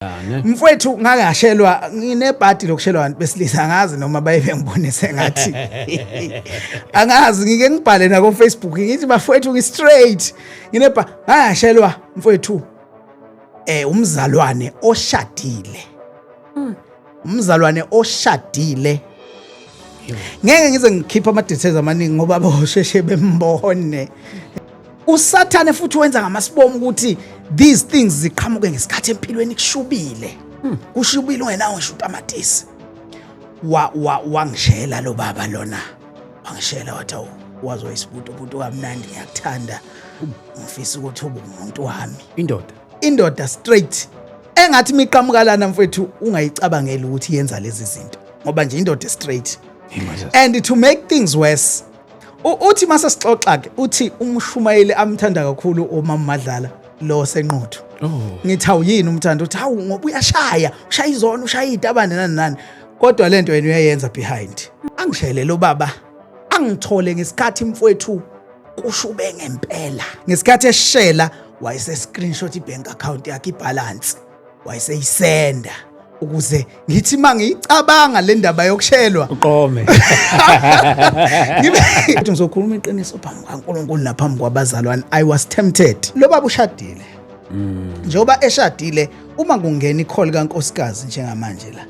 Ne? Mfowethu, ngake ngashelwa, nginebhadi lokushelwa abantu besilisa. Angazi noma baye bengibone sengathi, angazi. Ngike ngibhale nako Facebook ngithi, "Bafowethu, ngi-straight." Nginebha ngashelwa, mfowethu, umzalwane oshadile, umzalwane oshadile. Ngeke ngize ngikhiphe ama details amaningi ngoba bosheshe bembone. Usathane futhi wenza ngamasibomu ukuthi these things ziqhamuke ngesikhathi empilweni kushubile, kushubile, ungenawo ngisho utamatisi. Wa wa wangishela lo baba lona, wangishela wathi, "Awu, wazi wayisibuto buto kamnandi, ngiyakuthanda, ngifisa ukuthi ube umuntu wami." Indoda. Indoda straight, engathi miqhamuka lana, mfethu, ungayicabangeli ukuthi yenza lezi zinto, ngoba nje indoda straight. And to make things worse, uthi mase sixoxa ke, uthi umshumayeli amthanda kakhulu umama Madlala lo senquthu. Ngithi, "Awu, yini umthanda?" Uthi, "Hawu, ngoba uyashaya, ushaya izona, ushaya izitabane, nani nani, kodwa lento yena uyayenza behind." Angishele lo baba, angithole ngesikhathi, mfowethu, kushube ngempela. Ngesikhathi eshela wayese screenshot ibank account yakhe, ibalance wayeseyisenda, ukuze ngithi mangiyicabanga le ndaba yokushelwa Uqome. Ngibe ngizokhuluma iqiniso phambi kaNkulunkulu naphambi kwabazalwane. I was tempted. Lo baba ushadile. Njengoba eshadile, uma kungena icall kankosikazi njengamanje la,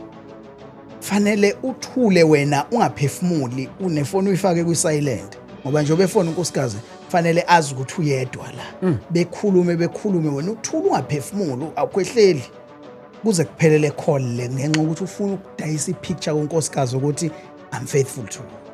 fanele uthule wena, ungaphefumuli, unefoni uyifake kwi-silent, ngoba njengoba efona unkosikazi fanele azi ukuthi uyedwa la. Bekhulume, bekhulume, wena uthule, ungaphefumuli, awukhwehleli kuze kuphelele call le, ngenxa yokuthi ufuna ukudayisa ipicture kunkosikazi ukuthi, "I'm faithful to you."